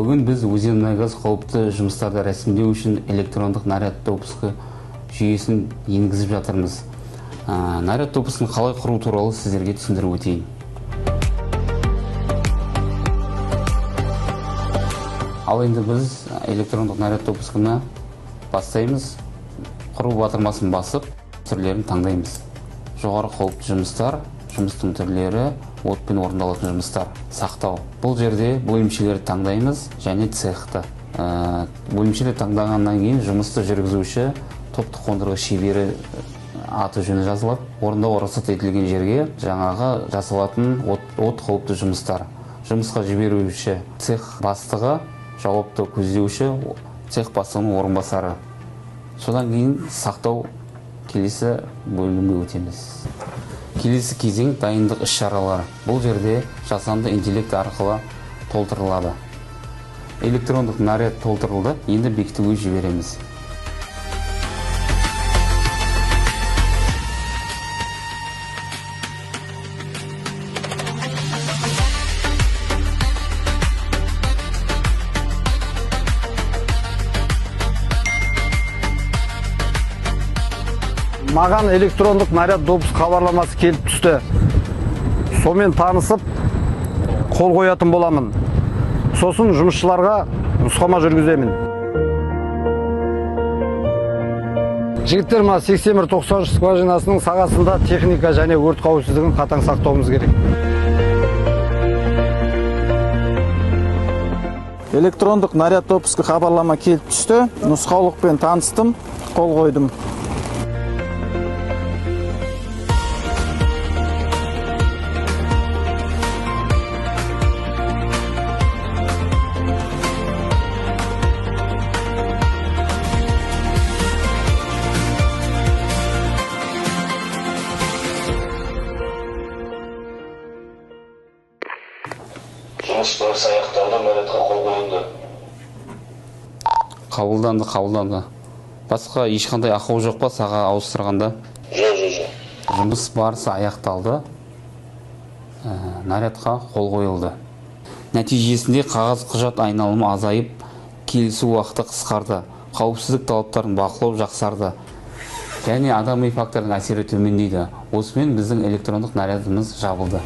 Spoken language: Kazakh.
Бүгін біз Өзенмұнайгаз қауіпті жұмыстарды рәсімдеу үшін электрондық наряд допускі жүйесін енгізіп жатырмыз. Наряд допускін қалай құру туралы сіздерге түсіндіріп өтейін. Ал енді біз электрондық наряд допускіні бастаймыз. Құру батырмасын басып, түрлерін таңдаймыз. Жоғары қауіпті жұмыстар, жұмыстың түрлері, отпен орындалатын жұмыстар, сақтау. Бұл жерде бөлімшелерді таңдаймыз және цехты. Бөлімшелерді таңдағаннан кейін жұмысты жүргізуші, топтық қондырғы шебері аты жөні жазылады. Орындауға рұқсат етілген жерге жаңағы жасалатын от қауіпті жұмыстар. Жұмысқа жіберуші цех бастығы, жауапты көздеуші, цех бастығының орынбасары. Содан кейін сақтау келесі бөлімге өтеміз. Келесі кезең дайындық іс-шаралары. Бұл жерде жасанды интеллект арқылы толтырылады. Электрондық наряд толтырылды, енді бекітуге жібереміз. Маған электрондық наряд допуск хабарламасы келіп түсті. Сонымен танысып, қол қоятын боламын. Сосын жұмысшыларға нұсқама жүргіземін. Жігіттер, мына 81-93 скважинасының сағасында техника және өрт қауіпсіздігін қатаң сақтауымыз керек. Электрондық наряд допускі хабарлама келіп түсті. Нұсқаулықпен таныстым, қол қойдым. Жұмыс барысы аяқталды, нарядқа қол қойылды. Қабылданды, қабылданды. Басқа ешқандай ақау жоқ па саға ауыстырғанда? Жоқ, жоқ, жоқ. Жұмыс барысы аяқталды. Нарядқа қол қойылды. Нәтижесінде қағаз құжат айналымы азайып, келісу уақыты қысқарды. Қауіпсіздік талаптарын бақылау жақсарды. Және адами фактордың әсері төмендейді. Осымен біздің электрондық нарядымыз жабылды.